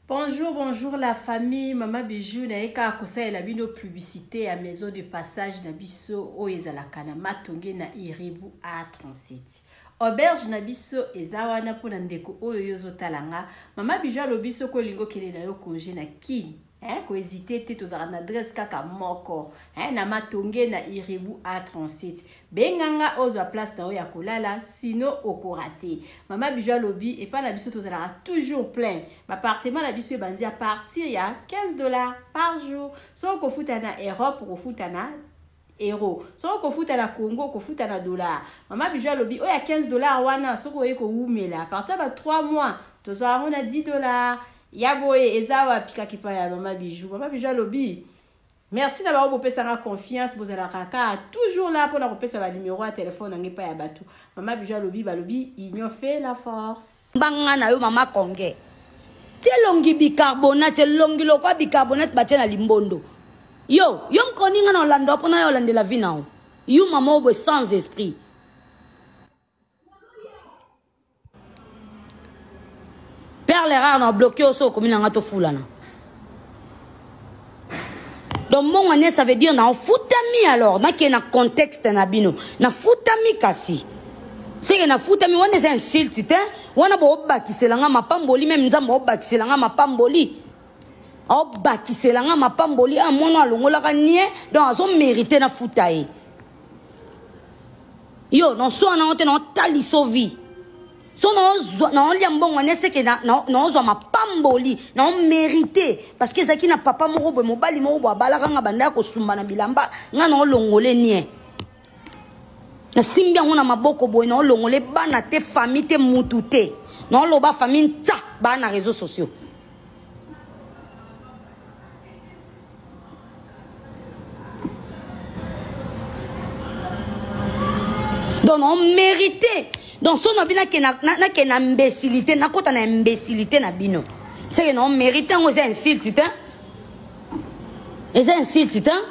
Bonjour, bonjour la famille, Mama Bijou naye kaka kosalela bino publicité ya maison de passage na biso oyo ezalaka na Matonge na Iribu A37. Auberge na biso eza wana mpona ndeko oyo yo ozotala nga. Mama Bijou alobi soki olingi okende na yo congé na Kin, eh, ko hésiter te tozalaka na adresse kaka moko eh, na Matonge na Iribu A37. Benga nga ozwa place na yo ya kolala sino okorate. Mama Bijou alobi epai na biso tozalaka toujours plein. Ba appartement na biso ebandi à partir ya 15 dollars par jour. Soki okofuta na Europe okofuta na euro. Soki okofuta na Congo okofuta na dollar. Mama Bijou alobi oyo ya 15 dollars wana soki oye kowumela à partir ya ba 3 mois tozwa yango na 10 dollars. Ya boye eza wapi kaka epai ya Mama Bijou. Mama Bijou alobi merci na bango bopesanga confiance bozalaka kaka toujours là mpona kopesa banimero ya telefone na ngai epai ya bato. Mama Bijou alobi balobi union fait la force. Mbanga na yo mama Konge. Te longi bicarbonate, longi lokwa bicarbonate batie na limbondo. Yo, yo mkoni nga na olanda mpona yo olandela vie na yo. Yo mama oyo boye sans esprit. Perle rare na bloqué oso okomi na nga tofulana. Donc mbongo ne ça veut dire na ofutami alors nake na contexte na bino. Na futami kasi. Seke na futami wana eza insulte te. Wana bo bakisela nga mapamboli même nzambe obakisela nga mapamboli. Obakisela nga mapamboli a mwana alongolaka nie donc azo mériter na futa ye. Yo non so na ote na taliso vie. So na ozwa na olia mbongo ne seke na na ozwa mapamboli na o mériter parce que ezaki na papa moko boye mobali moko boye abalaka nga banda kosumba na bilamba nga na olongole nie. Nasimbi yango na maboko boye na olongole bana te famille te mutu te. Na oloba famille ntsa ba na réseaux sociaux. Donc on méritait. Donc son bino ke na na ke na imbécilité, na kota na imbécilité na bino. C'est que on mérite ngo c'est insulte hein. Eza insulte hein.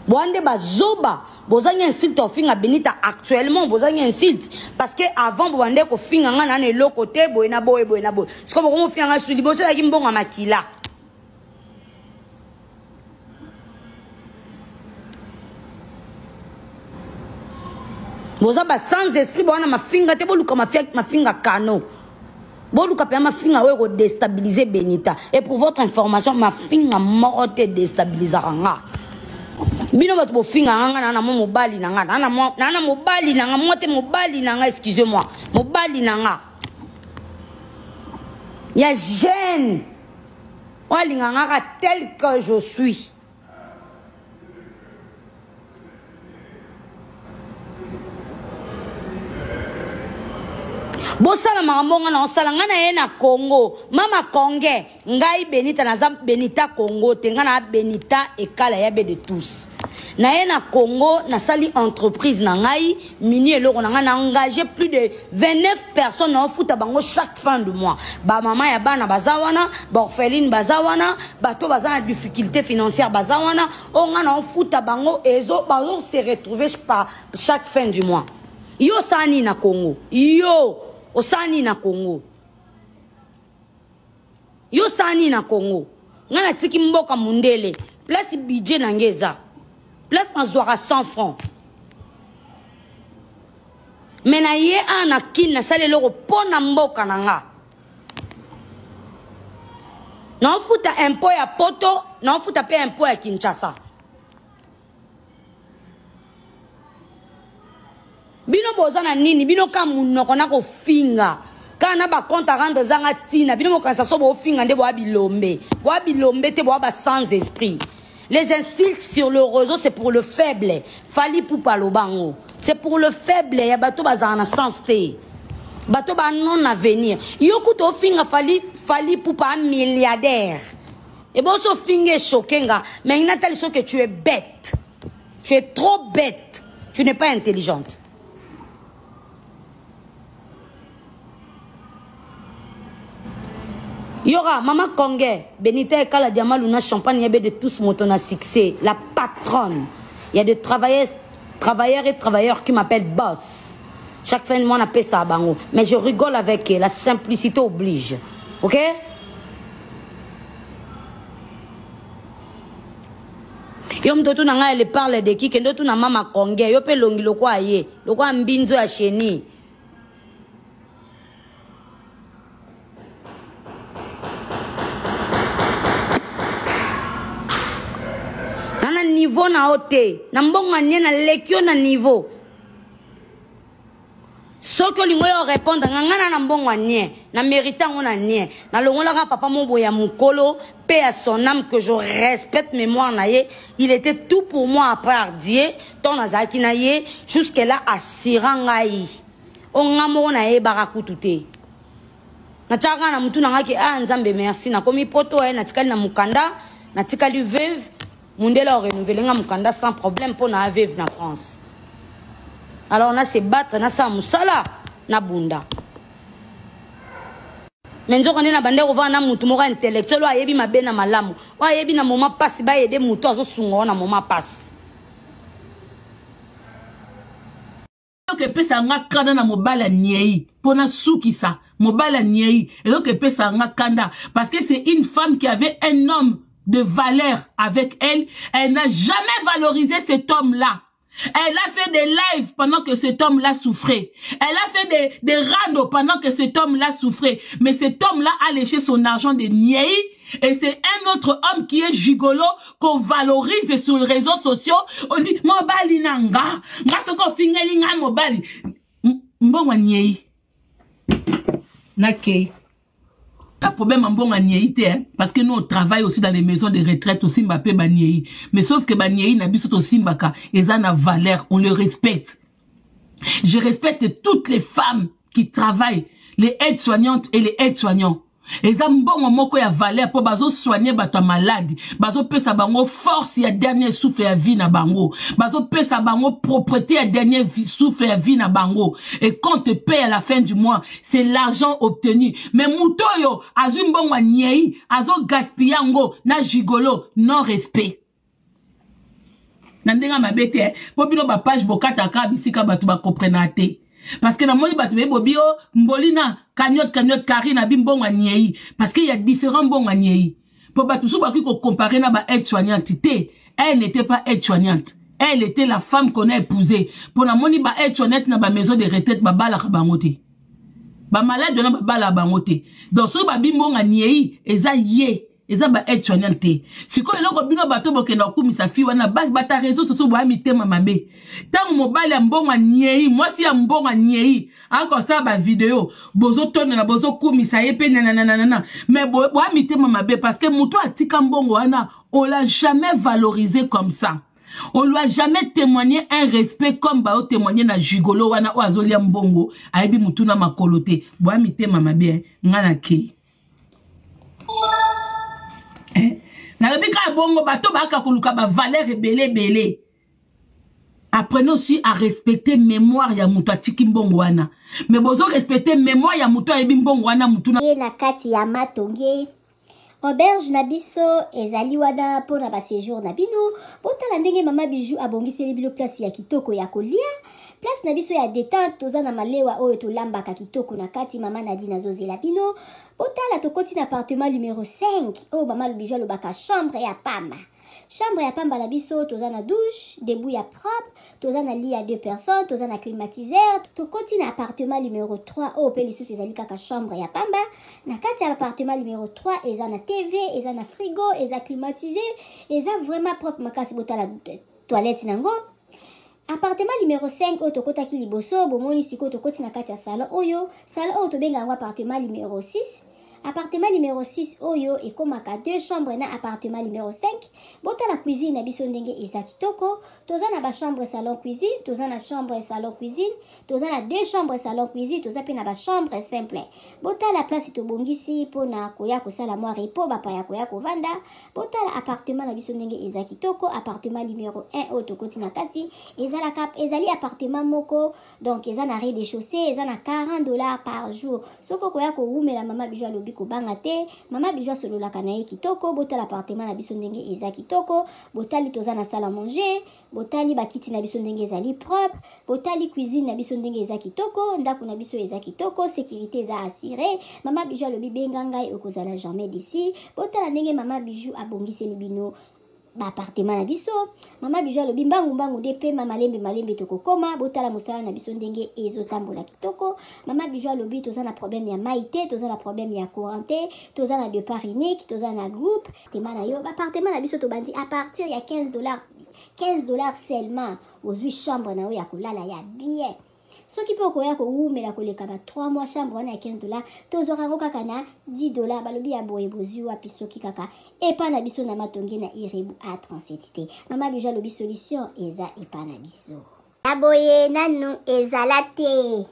Boande bazoba, bozangi insulte ofinga Benita actuellement, bozangi insulte parce que avant bobande ko finga nga na eloko te boye na boye boye na boye. Siko bokomo finga nga suli boso yaki mbongo makila. Boza ba sans esprit bwana mafinga te boluka mafia mafinga kano. Boluka pe mafinga oyo ko déstabiliser Benita. Et pour votre information mafinga moko te déstabilisaka nga. Bino bato bofinga nga nga na mo mobali na nga na na na mobali na nga moi te mobali na nga excusez-moi mobali na nga ya jeune oyo alingaka nga kaka tel que je suis. Bosala makambo nga na osala nga na ye na Congo mama Konge ngai Benita naza Benita Congo te nga na Benita ekala ya be de tous na ye na Congo nasali entreprise na ngai mini eloko na ngai na engagé plus de 29 personnes na ofuta bango chaque fin du mois ba mama ya bana baza wana ba orpheline baza wana bato baza na difficulté financière baza wana oyo ngai na ofuta bango ezo bazo se retrouver par chaque fin du mois. Yo osala nini na Congo? Yo osala nini na Congo? Yo osala nini na Congo? Nga natiki mboka mundele, place budget na nge eza, place nazwaka 100 francs. Mais na ye a na kin nasali eloko mpo na mboka na nga. Naofuta impôt ya poto, naofuta pe impôt ya Kinshasa. Bino boza na nini? Bino ka munoko na kofinga. Ka na ba compte à rendre zanga tina. Bino mokanisa so bofinga nde boa bilombe. Boa bilombe te boa ba sans esprit. Les insultes sur le réseau c'est pour le faible. Fally Ipupa lobango. C'est pour le faible ya bato bazala na sens te. Bato ba non avenir. Yo kuto ofinga Fally Fally Ipupa milliardaire. Et bon so finga choqué nga, mais Nathalie so que tu es bête. Tu es trop bête. Tu n'es pas intelligente. Yora, maman Kongé, Benita Ekala Diamant Luna Champagne, il y a de tous moto na succès. La patronne. Il y a des travailleurs, travailleurs et travailleurs qui m'appellent boss. Chaque fin de mois, on appelle ça à Bango. Mais je rigole avec elle. La simplicité oblige. Ok? Yo moto otuna ngai elle parle de qui? Kende otuna mama Konge, yo pe elongi lokola ye, lokola mbinzo ya chenille. Na na niveau na yo te, na mbongo ya nie naleki yo na niveau. Soki olingi oyo répondre nga nga na na mbongo ya nie na mérite yango na nie nalongolaka papa mobo ya mokolo mpe ya son âme que je respecte mémoire na ye. Il était tout pour moi à part Dieu. Ntango nazalaki na ye jusque là asira ngai o nga moko nayebaka kutu te. Natiaka na mutu na ngai ke ah Nzambe merci, nakomi poto ye, natikali na mokanda, natikali veuve, mundele orenouvele nga mokanda sans problème mpo na veuve na France. Alors na se battre, nasala mosala, nabunda. Me nzoka nde na bande kovanda na mutu moko intellectuel oyo ayebi mabe na malamu, oyo ayebi na moment pasi bayede mutu azosunga oyo na moment pasi. Eloko epesa nga kanda na mobali ya niei mpo nasukisa mobali ya niei, eloko epesa nga kanda parce que c'est une femme qui avait un homme de valeur avec elle, elle n'a jamais valorisé cet homme-là. Elle a fait des lives pendant que cet homme-là souffrait. Elle a fait des randos pendant que cet homme-là souffrait. Mais cet homme-là a léché son argent de niei. Et c'est un autre homme qui est gigolo qu'on valorise sur les réseaux sociaux. On dit, mobali nanga. Nga soko fingeli nga mobali. Mbongo niei. Nakei. Pas problème en bon niei te, hein, parce que nous on travaille aussi dans les maisons de retraite aussi mbappé ba niei. Mais sauf que ba niei na biso to simbaka eza na valeur, on le respecte. Je respecte toutes les femmes qui travaillent, les aides-soignantes et les aides-soignants. Eza mbongo moko ya valeur po bazo soigner bato ya malade, bazo pesa bango force ya dernier souffle ya vie na bango, bazo pesa bango propreté ya dernier souffle ya vie na bango. Et quand te paye à la fin du mois, c'est l'argent obtenu. Mais mutoyo azwi mbongo ya niei, azo gaspiller yango na gigolo, non respect. Na ndenge mabe te, po bino ba page bokataka bisika bato ba comprena te. Parce que namoni bato baye bobi o mbolina cagnotte cagnotte Karine abi mbongo ya niei, parce que il y a différents mbongo ya niei. Po bato mosusu bakoki ko comparer na ba aide-soignante te. Elle n'était pas aide-soignante. Elle était la femme qu'on a épousée. Po namoni ba aide-soignante na ba maison de retraite ba balaka bango te. Ba malade wana ba balaka bango te. Donc soki babi mbongo ya niei eza ye, eza ba aide-soignante te. Sikoyo eloko bino bato bokenda kokumisa fi wana, bata réseau sociaux boya mitema mabe. Tango mobali ya mbongo ya niei, mwasi ya mbongo ya niei, akosala ba video, bozotonela, bozokumisa ye pe nananana. Mais boya mitema mabe parce que moto atika mbongo wana, on l'a jamais valorisé comme ça. On lui a jamais témoigné un respect comme bao témoigné na gigolo wana oyo azolia mbongo, ayebi mutu na makolo te. Boya mitema mabe, nga na kei. Nalobi kaka bongo bato bayaka koluka ba valeur ebele ebele. Apprenez aussi à respecter mémoire ya moto atiki mbongo wana. Mais bozo respecter mémoire ya moto ayebi mbongo wana mutu na Ye na kati ya matonge. Auberge na biso ezali wana mpona ba séjour na bino. Botala ndenge mama Bijou abongiseli bino place ya kitoko ya kolia. Place na biso ya détente, toza na malewa oyo tolambaka kitoko na kati. Mama Nadine azozela bino. Botala tokoti na appartement numéro 5 oyo mama Bijou alobaka chambre ya pamba. Chambre ya pamba na biso, toza na douche, debout ya propre, toza na lit ya 2 personnes, toza na climatiseur. Tokoti na appartement numéro 3 oyo pe lisusu ezali kaka chambre ya pamba. Na kati ya appartement numéro 3 eza na TV, eza na frigo, eza climatisé, eza vraiment propre makasi. Botala toilette nango. Appartement numéro 5 oyo tokotaki liboso, bomoni sikoyo tokoti na kati ya salon oyo. Salon oyo tobenga yango appartement numéro 6. Appartement numéro 6 oyo ekomaka 2 chambres na appartement numéro 5. Botala cuisine na biso ndenge eza kitoko. Toza na ba chambre salon cuisine, toza na chambre salon cuisine, toza na 2 chambres salon cuisine, toza pe na ba chambre simple. Botala place tobongisi pona koya kosala mwa repos, bapaya koya kovanda. Botala appartement na biso ndenge eza kitoko. Appartement numéro 1 oyo tokoti na kati, ezalaka, ezali appartement moko, donc eza na rez-de-chaussée, eza na 40 $ par jour. Soki okoya kowumela, mama Bijou alobi kobanga te, mama Bijou asololaka na ye kitoko. Botala appartement na biso ndenge eza kitoko. Botali toza na salle à manger, botali bakiti na biso ndenge ezali propre, botali cuisine na biso ndenge eza kitoko, ndako na biso eza kitoko, sécurité eza assurée. Mama Bijou alobi benga ngai, okozala jamais d'ici. Botala ndenge mama Bijou abongiseli bino Baappartement na biso, Mama Bijou alobi mbangu mbangu nde pema, malembe malembe tokokoma. Botala mosala na biso ndenge ezotambola kitoko. Mama Bijou alobi toza na problème ya mai te, toza na problème ya courant te, toza na départ unique, toza na groupe tema na yo. Baappartement na biso tobandi à partir ya 15 $, 15 $ seulement, ozwi chambre na yo ya kolala ya bien. Soki mpe okoya kowumela koleka ba 3 mois, chambre wana ya 15 $, tozwaka yango kaka na 10 $. Balobi ya boye bozwi wapi soki kaka epa na biso na Matonge na Irebu A37 te? Mama Bijou alobi solution eza epa na biso. Ya boye nanu ezala te.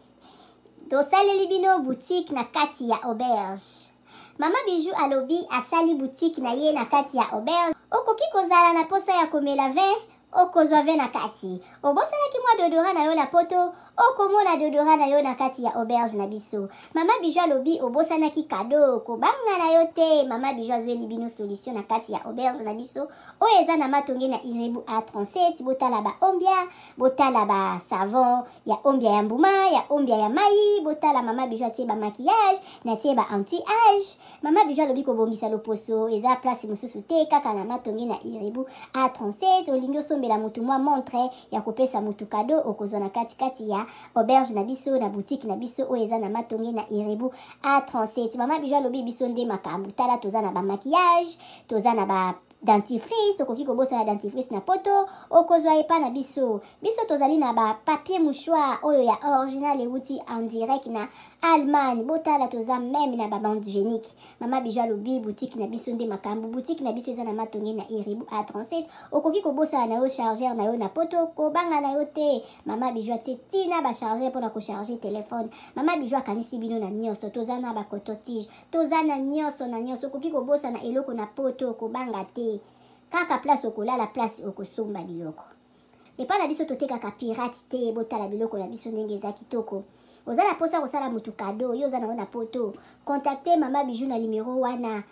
Tosaleli bino boutique na kati ya auberge. Mama Bijou alobi asali boutique na ye na kati ya auberge. Okoki kozala na posa ya komela vin, okozwa vin na kati. Obosanaki mwa déodorant na yo na Poto, okomona déodorant na yo na kati ya auberge na biso. Mama Bijou alobi obosanaki cadeau, kobanga na yo te, Mama Bijou azweli bino solution na kati ya auberge na biso oyo eza na Matonge na Irebu A37. Botala baombia, botala basavon ya ombia ya mbuma, ya ombia ya mai. Botala, Mama Bijou atie bamaquillage, natie ba anti âge. Mama Bijou alobi kobongisa loposo eza place mosusu te, kaka na Matonge na Irebu A37. Olingi osombela motu mwa montre ya kopesa motu cadeau, okozwa na katikati ya auberge na biso, na boutique na biso oyo eza na Matonge na Irebu A37. Mama Bijou alobi biso nde makambo. Tala, toza na bamaquillage, toza na ba dentifrice. Okoki kobosana dentifrice na Poto, okozwa epa na biso. Biso tozali na bapapier mouchoir oyo ya original, euti en direct na Allemagne. Botala, toza même na babande hygiénique. Mama Bijou alobi boutique na biso nde makambo. Boutique na biso eza na Matonge na Iribu A37. Okoki kobosana na yo chargeur na yo na Poto, kobanga na yo te, Mama Bijou atie ntina bachargeur mpona kocharge telefone. Mama Bijou akanisi bino na nyonso. Toza na bacoton-tige, toza na nyonso na nyonso. Okoki kobosana eloko na Poto, kobanga te, kaka place okolala, place okosomba biloko epai na biso. Totekaka pirate te. Botala biloko na biso ndenge eza kitoko. Oza na mposa kosala motu cadeau, yo oza na yo na Poto, contacte Mama Bijou na numero wana.